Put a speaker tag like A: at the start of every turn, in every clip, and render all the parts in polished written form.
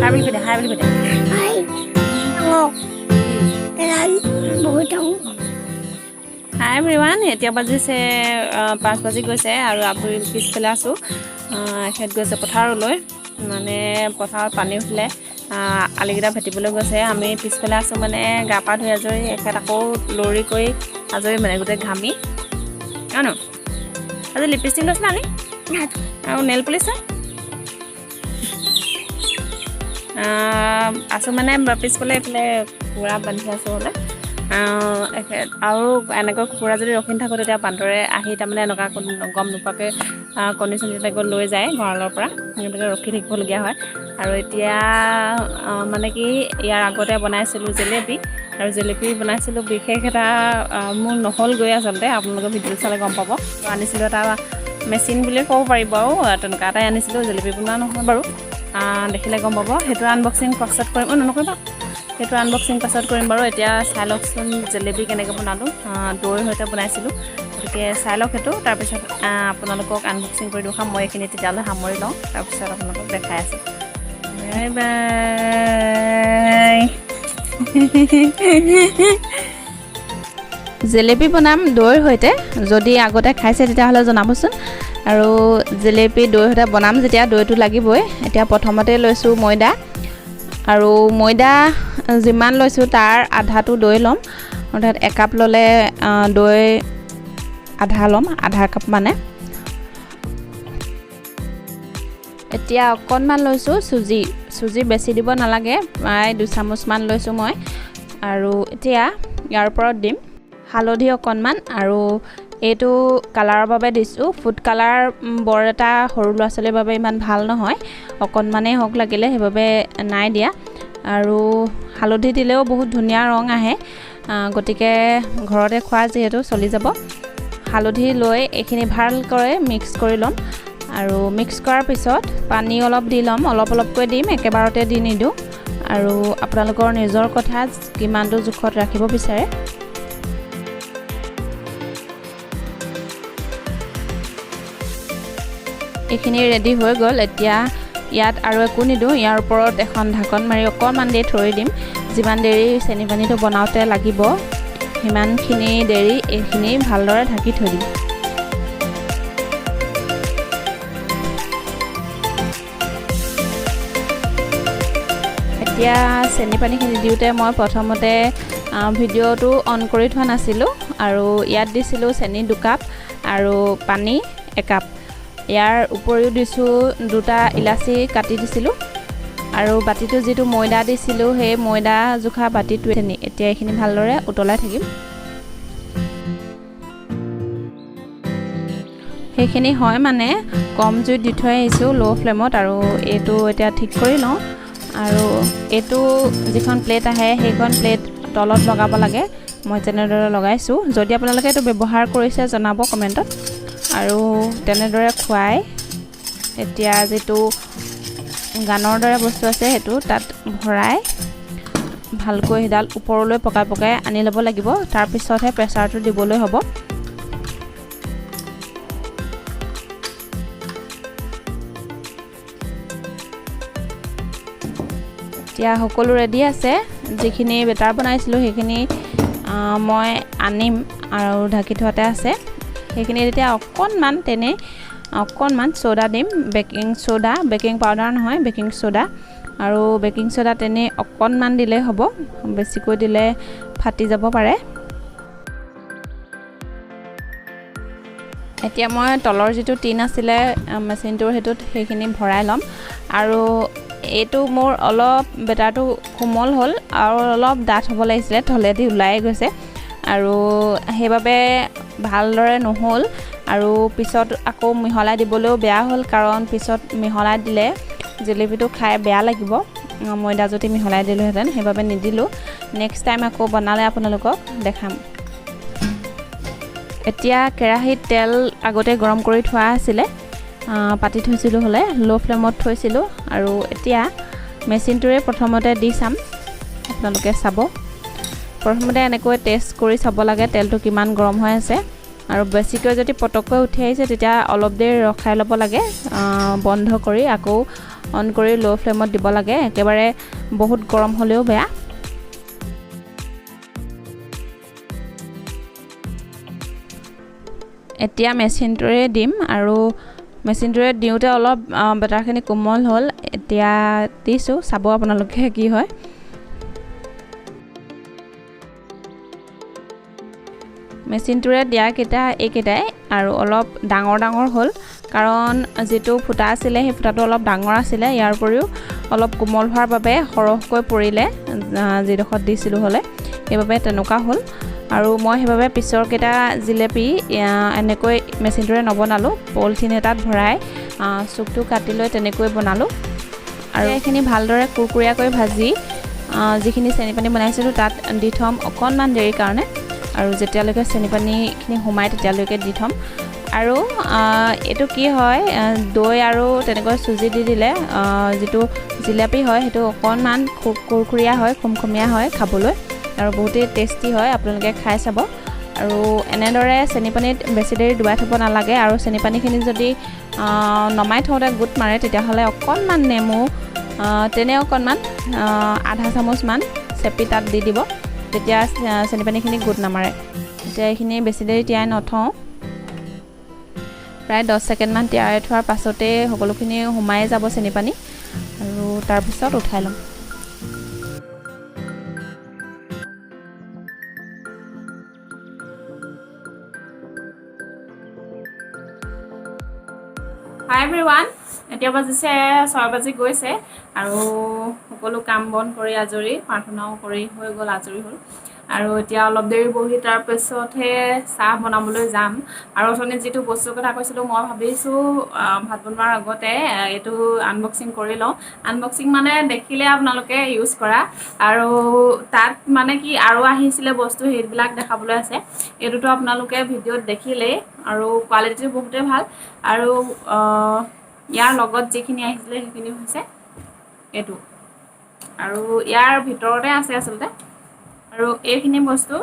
A: হাই বুলি কৈ দে, হাই বুলি কৈ দে।
B: হাই। ডাঙৰ এডাল, বহুত ডাঙৰ।
A: হাই এভৰিৱান, এতিয়া বাজিছে 5 বাজি গৈছে আৰু আমি পিছফালে আছোঁ। এখেত গৈছে পথাৰলৈ, মানে পথাৰত পানী উঠিলে আলিকেইটা ভেটিবলৈ গৈছে। আমি পিছফালে আছোঁ, মানে গা পা ধুই আজৰি। এখেত আকৌ লৰি কৰি আজৰি, মানে গোটেই ঘামি ন। আজি লিপষ্টিক লৈছিলা নি আৰু নেল পলিচ আছোঁ, মানে পিছফালে এইফালে কুকুৰা বান্ধি আছোঁ হ'লে এখেত আৰু এনেকৈ কুকুৰা যদি ৰখি নাথাকোঁ, তেতিয়া বান্দৰে আহি তাৰমানে এনেকুৱা গম নোপোৱাকৈ কণী চণী তেনেকৈ লৈ যায় গঁৰালৰ পৰা। গতিকে ৰখি থাকিবলগীয়া হয়। আৰু এতিয়া মানে কি, ইয়াৰ আগতে বনাইছিলোঁ জেলেপি আৰু জেলেপি বনাইছিলোঁ, বিশেষ এটা মোৰ নহ'লগৈ আচলতে। আপোনালোকে ভিডিঅ'টো চালে গম পাব। আনিছিলোঁ এটা মেচিন বুলিয়ে ক'ব পাৰিব আৰু তেনেকুৱা এটাই আনিছিলোঁ। জেলেপি বনোৱা নহয় বাৰু, দেখিলে গম পাব। সেইটো আনবক্সিং পাছত কৰিম। অঁ, নকৰিবা, সেইটো আনবক্সিং পাছত কৰিম বাৰু। এতিয়া চাই লওকচোন জেলেপি কেনেকৈ বনালোঁ। দৈৰ সৈতে বনাইছিলোঁ, গতিকে চাই লওক সেইটো। তাৰপিছত আপোনালোকক আনবক্সিং কৰি দেখুৱাম। মই এইখিনি তেতিয়াহ'লে সামৰি লওঁ, তাৰপিছত আপোনালোকক দেখাই আছোঁ। Bye bye.
C: Jalebi বনাম দৈৰ সৈতে। যদি আগতে খাইছে, তেতিয়াহ'লে জনাবচোন। আৰু জেলেপি দৈৰ সৈতে বনাম যেতিয়া দৈটো লাগিবই। এতিয়া প্ৰথমতে লৈছোঁ ময়দা আৰু ময়দা যিমান লৈছোঁ তাৰ আধাটো দৈ ল'ম। অৰ্থাৎ একাপ ল'লে দৈ আধা ল'ম, আধা কাপ মানে। এতিয়া অকণমান লৈছোঁ চুজি। চুজি বেছি দিব নালাগে, প্ৰায় 2 চামুচমান লৈছোঁ মই। আৰু এতিয়া ইয়াৰ ওপৰত দিম হালধি অকণমান আৰু এইটো কালাৰৰ বাবে দিছোঁ ফুড কালাৰ। বৰ এটা সৰু ল'ৰা ছোৱালীৰ বাবে ইমান ভাল নহয়, অকণমানেই হওক লাগিলে, সেইবাবে নাই দিয়া। আৰু হালধি দিলেও বহুত ধুনীয়া ৰং আহে, গতিকে ঘৰতে খোৱা যিহেতু চলি যাব। হালধি লৈ এইখিনি ভালকৈ মিক্স কৰি ল'ম আৰু মিক্স কৰাৰ পিছত পানী অলপ দি ল'ম। অলপ অলপকৈ দিম, একেবাৰতে দি নিদিওঁ। আৰু আপোনালোকৰ নিজৰ কথা, কিমানটো জোখত ৰাখিব বিচাৰে। এইখিনি ৰেডি হৈ গ'ল। এতিয়া ইয়াত আৰু একো নিদিওঁ। ইয়াৰ ওপৰত এখন ঢাকন মাৰি অকণমান দেৰি থৈ দিম। যিমান দেৰি চেনি পানীটো বনাওঁতে লাগিব, সিমানখিনি দেৰি এইখিনি ভালদৰে ঢাকি থৈ দিম। এতিয়া চেনি পানীখিনি দিওঁতে মই প্ৰথমতে ভিডিঅ'টো অন কৰি থোৱা নাছিলোঁ। আৰু ইয়াত দিছিলোঁ চেনি 2 কাপ আৰু পানী একাপ। ইয়াৰ উপৰিও দিছোঁ দুটা ইলাচি কাটি দিছিলোঁ আৰু বাতিটো যিটো ময়দা দিছিলোঁ, সেই ময়দা জোখা বাতিটোৱে চেনি। এতিয়া এইখিনি ভালদৰে উতলাই থাকিম। সেইখিনি হয়, মানে কম জুইত দি থৈ আহিছোঁ, ল' ফ্লেমত। আৰু এইটো এতিয়া ঠিক কৰি লওঁ। আৰু এইটো যিখন প্লেট আহে, সেইখন প্লেট তলত লগাব লাগে। মই তেনেদৰে লগাইছোঁ। যদি আপোনালোকে এইটো ব্যৱহাৰ কৰিছে, জনাব কমেণ্টত। আৰু তেনেদৰে খুৱাই এতিয়া যিটো গানৰ দৰে বস্তু আছে, সেইটো তাত ভৰাই ভালকৈ সেইডাল ওপৰলৈ পকাই পকাই আনি ল'ব লাগিব। তাৰপিছতহে প্ৰেছাৰটো দিবলৈ হ'ব। এতিয়া সকলো ৰেডি আছে। যিখিনি বেটাৰ বনাইছিলোঁ, সেইখিনি মই আনিম আৰু ঢাকি থোৱাতে আছে সেইখিনি। তেতিয়া অকণমান তেনেই অকণমান চ'ডা দিম, বেকিং চ'ডা, বেকিং পাউডাৰ নহয়, বেকিং চ'ডা। আৰু বেকিং চ'ডা তেনেই অকণমান দিলেই হ'ব, বেছিকৈ দিলে ফাটি যাব পাৰে। এতিয়া মই তলৰ যিটো টিন আছিলে মেচিনটোৰ, সেইটোত সেইখিনি ভৰাই ল'ম। আৰু এইটো মোৰ অলপ বেটাৰটো কোমল হ'ল আৰু অলপ ডাঠ হ'ব লাগিছিলে, তলেদি ওলাই গৈছে আৰু সেইবাবে ভালদৰে নহ'ল। আৰু পিছত আকৌ মিহলাই দিবলৈও বেয়া হ'ল, কাৰণ পিছত মিহলাই দিলে জেলেপিটো খাই বেয়া লাগিব, ময়দা যদি মিহলাই দিলোঁহেঁতেন। সেইবাবে নিদিলোঁ। নেক্সট টাইম আকৌ বনালে আপোনালোকক দেখাম। এতিয়া কেৰাহীত তেল আগতে গৰম কৰি থোৱা আছিলে, পাতি থৈছিলোঁ হ'লে, ল' ফ্লেমত থৈছিলোঁ। আৰু এতিয়া মেচিনটোৰে প্ৰথমতে দি চাম, আপোনালোকে চাব। প্ৰথমতে এনেকৈ টেষ্ট কৰি চাব লাগে তেলটো কিমান গৰম হৈ আছে। আৰু বেছিকৈ যদি পটককৈ উঠি আহিছে, তেতিয়া অলপ দেৰি ৰখাই ল'ব লাগে, বন্ধ কৰি আকৌ অন কৰি ল' ফ্লেমত দিব লাগে, একেবাৰে বহুত গৰম হ'লেও বেয়া। এতিয়া মেচিনটোৰে দিম আৰু মেচিনটোৰে দিওঁতে অলপ বেটাৰখিনি কোমল হ'ল। এতিয়া দিছোঁ, চাব আপোনালোকে কি হয়। মেচিনটোৰে দিয়াকেইটা এইকেইটাই আৰু অলপ ডাঙৰ ডাঙৰ হ'ল, কাৰণ যিটো ফুটা আছিলে সেই ফুটাটো অলপ ডাঙৰ আছিলে। ইয়াৰ উপৰিও অলপ কোমল হোৱাৰ বাবে সৰহকৈ পৰিলে যিডোখৰত দিছিলোঁ হ'লে, সেইবাবে তেনেকুৱা হ'ল। আৰু মই সেইবাবে পিছৰকেইটা জিলেপি এনেকৈ মেচিনটোৰে নবনালোঁ, পলিথিন এটাত ভৰাই চুকটো কাটি লৈ তেনেকৈ বনালোঁ। আৰু এইখিনি ভালদৰে কুৰকুৰীয়াকৈ ভাজি যিখিনি চেনি পানী বনাইছিলোঁ তাত দি থ'ম অকণমান দেৰিৰ কাৰণে, আৰু যেতিয়ালৈকে চেনি পানীখিনি সোমায় তেতিয়ালৈকে দি থ'ম। আৰু এইটো কি হয়, দৈ আৰু তেনেকৈ চুজি দি দিলে যিটো জিলাপি হয় সেইটো অকণমান কুৰকুৰীয়া হয়, খুমখুমীয়া হয় খাবলৈ আৰু বহুতেই টেষ্টি হয়, আপোনালোকে খাই চাব। আৰু এনেদৰে চেনি পানীত বেছি দেৰি ডুবাই থ'ব নালাগে। আৰু চেনি পানীখিনি যদি নমাই থওঁতে গোট মাৰে তেতিয়াহ'লে অকণমান নেমু তেনে অকণমান আধা চামুচমান চেপি তাত দি দিব, তেতিয়া চেনি পানীখিনি গোট নামাৰে। এতিয়া এইখিনি বেছি দেৰি তিয়াই নথওঁ, প্ৰায় 10 ছেকেণ্ডমান তিয়াই থোৱাৰ পাছতেই সকলোখিনি সোমাই যাব চেনি পানী, আৰু তাৰপিছত উঠাই ল'ম।
A: হাই এভৰিৱান, এতিয়া বাজিছে 6 বাজি গৈছে আৰু সকলো কাম বন কৰি আজৰি, প্ৰাৰ্থনাও কৰি হৈ গ'ল, আজৰি হ'ল। আৰু এতিয়া অলপ দেৰি বহি তাৰপিছতহে চাহ বনাবলৈ যাম। আৰু অথনি যিটো বস্তুৰ কথা কৈছিলোঁ, মই ভাবিছোঁ ভাত বনোৱাৰ আগতে এইটো আনবক্সিং কৰি লওঁ। আনবক্সিং মানে দেখিলে আপোনালোকে ইউজ কৰা, আৰু তাত মানে কি আৰু আহিছিলে বস্তু সেইবিলাক দেখাবলৈ আছে। এইটোতো আপোনালোকে ভিডিঅ'ত দেখিলেই, আৰু কোৱালিটিটো বহুতেই ভাল। আৰু ইয়াৰ লগত যিখিনি আহিছিলে সেইখিনি হৈছে এইটো, আৰু ইয়াৰ ভিতৰতে আছে আচলতে। আৰু এইখিনি বস্তু,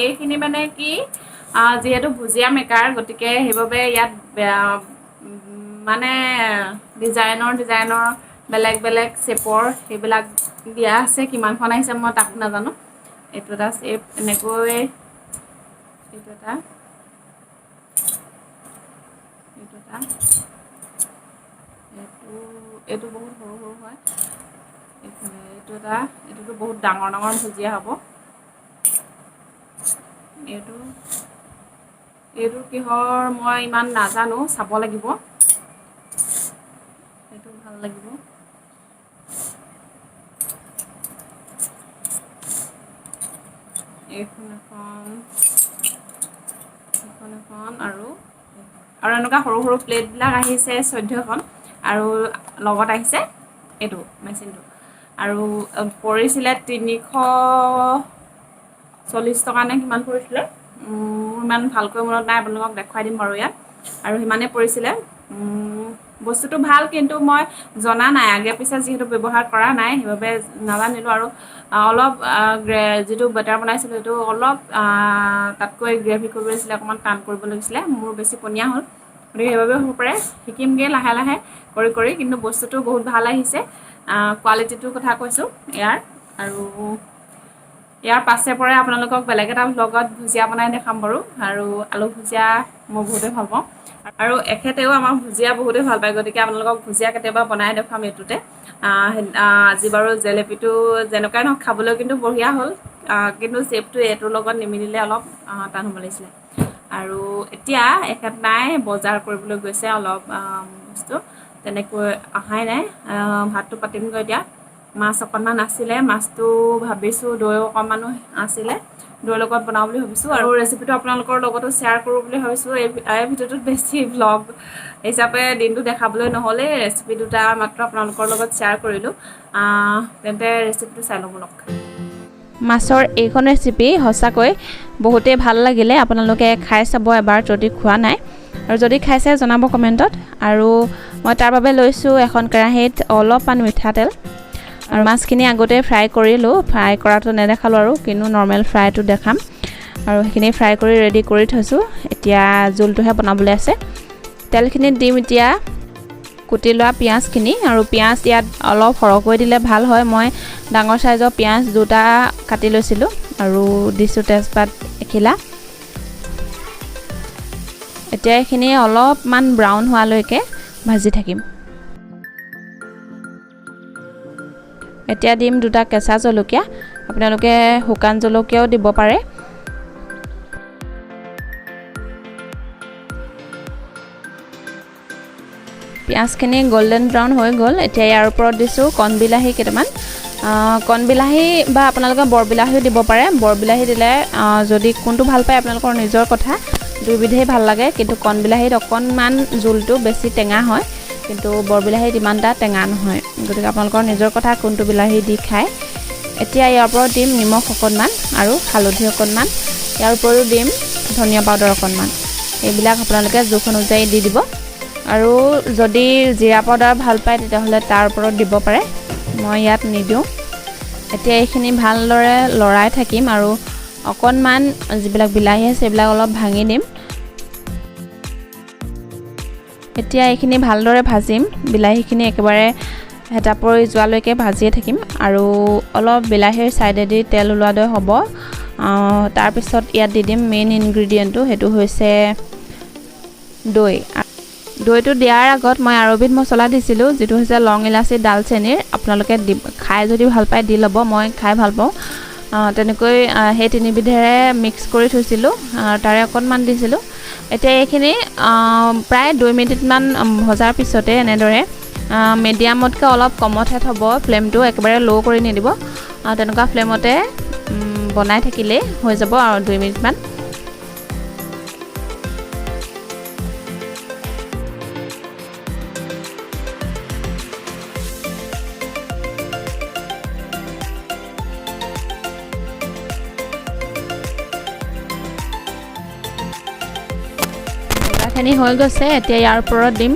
A: এইখিনি মানে কি, যিহেতু ভুজিয়া মেকাৰ, গতিকে সেইবাবে ইয়াত মানে ডিজাইনৰ ডিজাইনৰ বেলেগ বেলেগ শ্বেপৰ সেইবিলাক দিয়া আছে। কিমানখন আহিছে মই তাকো নাজানো। এইটো এটা শ্বেপ এনেকৈ, এইটো এটা, এইটো এটা, এইটো, এইটো বহুত সৰু সৰু হয়। এইটো এটা, এইটোতো বহুত ডাঙৰ ডাঙৰ ভুজিয়া হ'ব। এইটো, এইটো কিহৰ মই ইমান নাজানো, চাব লাগিব। এইটো ভাল লাগিব। এইখন এখন, এইখন এখন, আৰু আৰু এনেকুৱা সৰু সৰু প্লেটবিলাক আহিছে 14খন, আৰু লগত আহিছে এইটো মেচিনটো। আৰু পৰিছিলে 340 টকা নে কিমান পৰিছিলে, মোৰ ইমান ভালকৈ মনত নাই, আপোনালোকক দেখুৱাই দিম বাৰু ইয়াত। আৰু সিমানেই পৰিছিলে। বস্তুটো ভাল, কিন্তু মই জনা নাই, আগে পিছে যিহেতু ব্যৱহাৰ কৰা নাই সেইবাবে নাজানিলোঁ। আৰু অলপ যিটো বেটাৰ বনাইছিলোঁ সেইটো অলপ তাতকৈ গ্ৰেভি কৰিব লাগিছিলে, অকণমান টান কৰিব লাগিছিলে, মোৰ বেছি পনীয়া হ'ল, গতিকে সেইবাবে হ'ব পাৰে। শিকিমগৈ লাহে লাহে কৰি কৰি, কিন্তু বস্তুটো বহুত ভাল আহিছে। কোৱালিটিটোৰ কথা কৈছোঁ ইয়াৰ। আৰু ইয়াৰ পাছে পৰে আপোনালোকক বেলেগ এটা ভ্লগত ভুজিয়া বনাই দেখাম বাৰু। আৰু আলু ভুজিয়া মই বহুতেই ভাল পাওঁ, আৰু এখেতেও আমাৰ ভুজিয়া বহুতেই ভাল পায়, গতিকে আপোনালোকক ভুজিয়া কেতিয়াবা বনাই দেখুৱাম এইটোতে। আজি বাৰু জেলেপিটো যেনেকুৱাই নহওক খাবলৈ কিন্তু বঢ়িয়া হ'ল, কিন্তু শ্বেপটো এইটোৰ লগত নিমিলিলে অলপ টান হ'ব লাগিছিলে। আৰু এতিয়া এখেত নাই, বজাৰ কৰিবলৈ গৈছে অলপ বস্তু, তেনেকৈ অহাই নাই। ভাতটো পাতিমগৈ এতিয়া। মাছ অকণমান আছিলে, মাছটো ভাবিছোঁ দৈ অকণমানো আছিলে, দৈৰ লগত বনাওঁ বুলি ভাবিছোঁ। আৰু ৰেচিপিটো আপোনালোকৰ লগতো শ্বেয়াৰ কৰোঁ বুলি ভাবিছোঁ। এই ভিডিঅ'টোত বেছি ভ্লগ হিচাপে দিনটো দেখাবলৈ নহ'লেই, ৰেচিপি দুটা মাত্ৰ আপোনালোকৰ লগত শ্বেয়াৰ কৰিলোঁ। তেন্তে ৰেচিপিটো চাই লওঁ ব'লক।
C: মাছৰ এইখন ৰেচিপি সঁচাকৈ বহুতেই ভাল লাগিলে, আপোনালোকে খাই চাব এবাৰ যদি খোৱা নাই, আৰু যদি খাইছে জনাব কমেণ্টত। আৰু মই তাৰ বাবে লৈছোঁ এখন কেৰাহীত অলপমান মিঠাতেল, আৰু মাছখিনি আগতে ফ্ৰাই কৰিলোঁ, ফ্ৰাই কৰাটো নেদেখালোঁ আৰু, কিন্তু নৰ্মেল ফ্ৰাইটো দেখাম। আৰু সেইখিনি ফ্ৰাই কৰি ৰেডি কৰি থৈছোঁ। এতিয়া জোলটোহে বনাবলৈ আছে। তেলখিনিত দিম এতিয়া কুটি লোৱা পিঁয়াজখিনি। আৰু পিঁয়াজ ইয়াত অলপ সৰহকৈ দিলে ভাল হয়। মই ডাঙৰ চাইজৰ পিঁয়াজ 2টা কাটি লৈছিলোঁ আৰু দিছোঁ তেজপাত এখিলা। এতিয়া এইখিনি অলপমান ব্ৰাউন হোৱালৈকে ভাজি থাকিম। এতিয়া দিম 2টা কেঁচা জলকীয়া, আপোনালোকে শুকান জলকীয়াও দিব পাৰে। পিঁয়াজখিনি গল্ডেন ব্ৰাউন হৈ গ'ল। এতিয়া ইয়াৰ ওপৰত দিছোঁ কণ বিলাহী কেইটামান। কণ বিলাহী বা আপোনালোকে বৰ বিলাহীও দিব পাৰে। বৰ বিলাহী দিলে যদি কোনটো ভাল পায় আপোনালোকৰ নিজৰ কথা, দুইবিধেই ভাল লাগে। কিন্তু কণ বিলাহীত অকণমান জোলটো বেছি টেঙা হয়, কিন্তু বৰ বিলাহীত ইমান এটা টেঙা নহয়। গতিকে আপোনালোকৰ নিজৰ কথা কোনটো বিলাহী দি খায়। এতিয়া ইয়াৰ ওপৰত দিম নিমখ অকণমান আৰু হালধি অকণমান, ইয়াৰ উপৰিও দিম ধনিয়া পাউডাৰ অকণমান। এইবিলাক আপোনালোকে জোখ অনুযায়ী দি দিব। আৰু যদি জিৰা পাউডাৰ ভাল পায় তেতিয়াহ'লে তাৰ ওপৰত দিব পাৰে, মই ইয়াত নিদিওঁ। এতিয়া এইখিনি ভালদৰে লৰাই থাকিম আৰু অকণমান যিবিলাক বিলাহী আছে সেইবিলাক অলপ ভাঙি দিম। এতিয়া এইখিনি ভালদৰে ভাজিম, বিলাহীখিনি একেবাৰে হেতা পৰি যোৱালৈকে ভাজিয়ে থাকিম। আৰু অলপ বিলাহীৰ ছাইডেদি তেল ওলোৱা দৰে হ'ব। তাৰপিছত ইয়াত দি দিম মেইন ইনগ্ৰিডিয়েণ্টটো, সেইটো হৈছে দৈ। দৈটো দিয়াৰ আগত মই আৰু এবিধ মছলা দিছিলোঁ, যিটো হৈছে লং ইলাচি ডালচেনিৰ। আপোনালোকে খাই যদি ভাল পায় দি ল'ব, মই খাই ভাল পাওঁ। তেনেকৈ সেই তিনিবিধেৰে মিক্স কৰি থৈছিলোঁ, তাৰে অকণমান দিছিলোঁ। এতিয়া এইখিনি প্ৰায় 2 মিনিটমান ভজাৰ পিছতে এনেদৰে মিডিয়ামতকৈ অলপ কমতহে থ'ব ফ্লেমটো, একেবাৰে ল' কৰি নিদিব। তেনেকুৱা ফ্লেমতে বনাই থাকিলেই হৈ যাব আৰু 2 মিনিটমান। খিনি হৈ গৈছে। এতিয়া ইয়াৰ ওপৰত দিম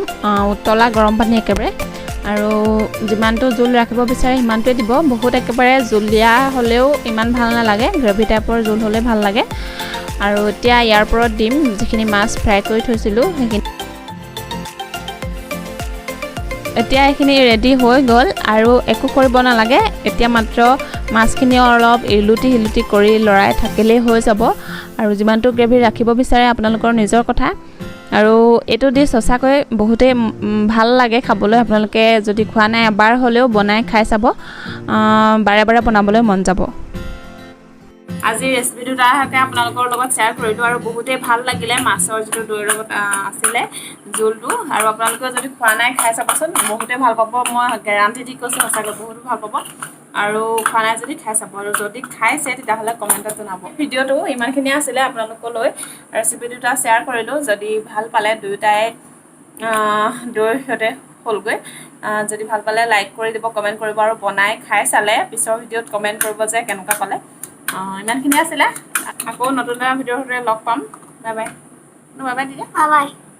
C: উতলা গৰম পানী একেবাৰে। আৰু যিমানটো জোল ৰাখিব বিচাৰে সিমানটোৱে দিব, বহুত একেবাৰে জুলীয়া হ'লেও ইমান ভাল নালাগে, গ্ৰেভি টাইপৰ জোল হ'লে ভাল লাগে। আৰু এতিয়া ইয়াৰ ওপৰত দিম যিখিনি মাছ ফ্ৰাই কৰি থৈছিলোঁ সেইখিনি। এতিয়া এইখিনি ৰেডি হৈ গ'ল আৰু একো কৰিব নালাগে। এতিয়া মাত্ৰ মাছখিনি অলপ ইলুটি সিলুটি কৰি লৰাই থাকিলেই হৈ যাব। আৰু যিমানটো গ্ৰেভি ৰাখিব বিচাৰে আপোনালোকৰ নিজৰ কথা। আৰু এইটো ডিছ সঁচাকৈ বহুতেই ভাল লাগে খাবলৈ। আপোনালোকে যদি খোৱা নাই এবাৰ হ'লেও বনাই খাই চাব, বাৰে বাৰে বনাবলৈ মন যাব।
A: আজি ৰেচিপিটো তাকে আপোনালোকৰ লগত শ্বেয়াৰ কৰিলোঁ আৰু বহুতেই ভাল লাগিলে মাছৰ যিটো দৈৰ লগত আছিলে জোলটো। আৰু আপোনালোকেও যদি খোৱা নাই খাই চাবচোন, বহুতেই ভাল পাব, মই গেৰাণ্টি দি কৈছোঁ, সঁচাকৈ বহুত ভাল পাব। আৰু খোৱা নাই যদি খাই চাব, আৰু যদি খাইছে তেতিয়াহ'লে কমেণ্টত জনাব। ভিডিঅ'টো ইমানখিনিয়ে আছিলে আপোনালোকলৈ, ৰেচিপি দুটা শ্বেয়াৰ কৰিলোঁ। যদি ভাল পালে দুয়োটাই দৈৰ সৈতে হ'লগৈ, যদি ভাল পালে লাইক কৰি দিব, কমেণ্ট কৰিব, আৰু বনাই খাই চালে পিছৰ ভিডিঅ'ত কমেণ্ট কৰিব যে কেনেকুৱা পালে। ইমানখিনিয়ে আছিলে, আকৌ নতুন এটা ভিডিঅ'ৰ সৈতে লগ পাম। Bye bye. বাই বাই দিদি।
B: Bye bye.